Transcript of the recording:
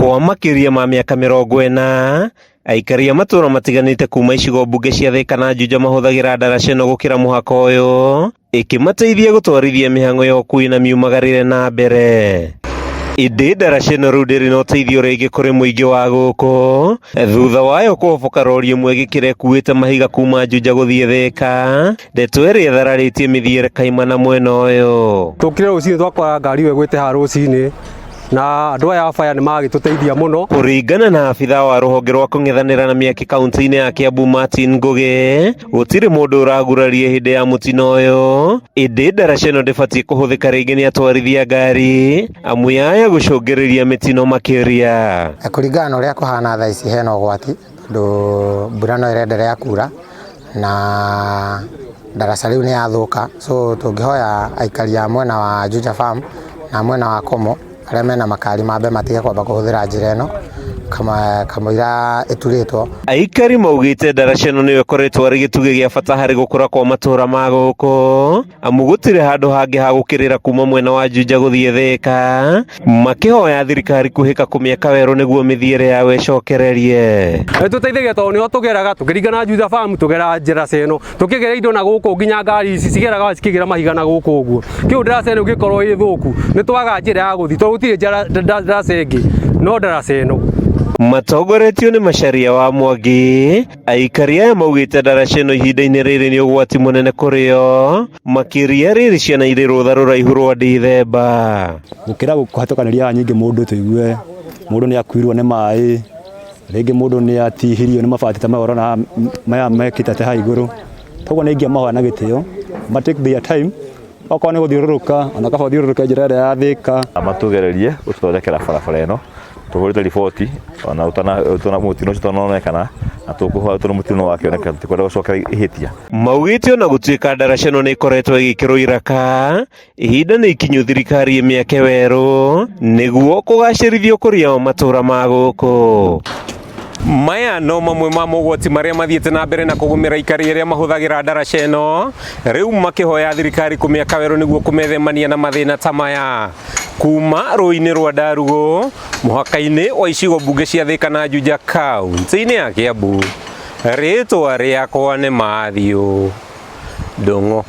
Kwa makĩria ma mĩaka 40, aikari a matũũra matiganĩte kuma icigo mbunge cia Thika na Juja mahũthagĩra ndaraca ĩno gũkĩra mũhaka ũyũ, ĩkĩmateithia gũtwarithia mĩhang'o ya ũkui na miumagarĩre na mbere. Ĩndĩ ndaraca ĩno rĩu ndĩrĩ na ũteithio rĩngĩ kũrĩ mũingĩ wa gũkũ thutha wayo kũhoboka rori ĩmwe ĩgĩkĩra ĩkuĩte mahiga kuma Juja gũthiĩ Thika, ndeto ĩrĩa ĩthararĩtie mĩthiĩre kaimana mwena ũyũ. Tũkire rũcinĩ twakora ngari ĩyo ĩgwĩte haha rũcinĩ na andũ aya a baya nĩ magĩtũteithia mũno. Kũringana na abithaa wa rũhonge rwa kũng'ethanĩra na mĩaki kaunti-inĩ ya Kiambu Martin Ngugi, gũtirĩ mũndũ ũragurarie hĩndĩ ya mũtino ũyũ, ĩndĩ ndaraca ĩno ndĩbatiĩ kũhũthĩka rĩngĩ nĩ atwarithia ngari amu yaya gũcũngĩrĩria mĩtino makĩria. Kũringana na ũrĩa kũhana thaa ici hena ũgwati tondũ mbura no ĩrenderea kura na ndaraca rĩu nĩ yathũka, so tũngĩhoya aikari a mwena wa Juja Farm na mwena wa Komo arĩa mena makari mambe matige kwamba kũhũthĩra njĩra ĩno kamũira ĩturĩtwo. Aikari maugĩte ndaraca ĩno nĩyo ĩkoretwo arĩ gĩtugĩ gĩa bata harĩ gũkũra kwa matũũra ma gũkũ, amu gũtirĩ handũ hangĩ ha gũkĩrĩra kuma mwena wa Juja gũthiĩ Thika, makĩhoya thirikari kũhĩka kũmĩaka werũ nĩguo mĩthiĩre yao ĩcokererie. Nĩtũteithagia tondũ nĩho tũgeraga tũkĩringana Juja Farm tũgeraga njĩra ĩno tũkĩgera indo na gũkũ nginya ngari ici cigeraga cikĩgera mahiga na gũkũ ũguo. Kĩu ndaraca ĩno ĩngĩkorwo ĩ thũku nĩ twaga njĩra ya gũthiĩ tondũ gũtirĩ ndaraca ĩngĩ no ndaraca ĩno. Matongoretio nĩ Macharia wa Mwangi, aikari aya maugĩte ndaraca ĩno ihinda-inĩ rĩrĩ nĩ ũgwati mũnene kũrĩ o, makĩria rĩrĩ ciana irĩ rũtha rũraihu rwa Dithemba. Gũkĩra kũhatũkanĩria nyingĩ mũndũ tũigue mũndũ nĩ akuirwo nĩ maĩ, rĩngĩ mũndũ nĩ atihirio nĩ mabati ta maya ũrona maya mekĩte haha igũrũ. Koguo nĩ ingĩamahoya na gĩtĩo ma take their time, okorwo nĩ gũthiũrũrũka ona kaba ũthiũrũrũke njĩra ĩrĩa ya Thika. Matugererie gũtũthondekera barabara ĩno tũhũrĩte riboti ona ũtana mũtino ũcio ũtanonekana na tũkũhoya tondũ mũtino wakĩoneka tũtikwenda gũcokera ihĩtia. Maugĩte ona gũtuĩka ndaraca ĩno nĩ ĩkoretwo ĩgĩkĩrwo iraka, ihinda nĩ ikinyu thirikari ĩmĩake werũ nĩguo kũgacĩrithia ũkũria wa matũũra ma gũkũ. Maya no mamwe ma mogwati marĩa mathiĩte na mbere na kũgũmĩra aikari arĩa mahũthagĩra ndaraca ĩno, rĩu makĩhoya thirikari kũmĩaka werũ nĩguo kũmethemania na mathĩna ta maya. Kuma rũĩ-inĩ rwa Ndarugu, mũhaka-inĩ wa icigo mbunge cia Thika na Juja kaunti-inĩ ya Kiambu, rĩtwa rĩakwa nĩ Matthew Ndung'u.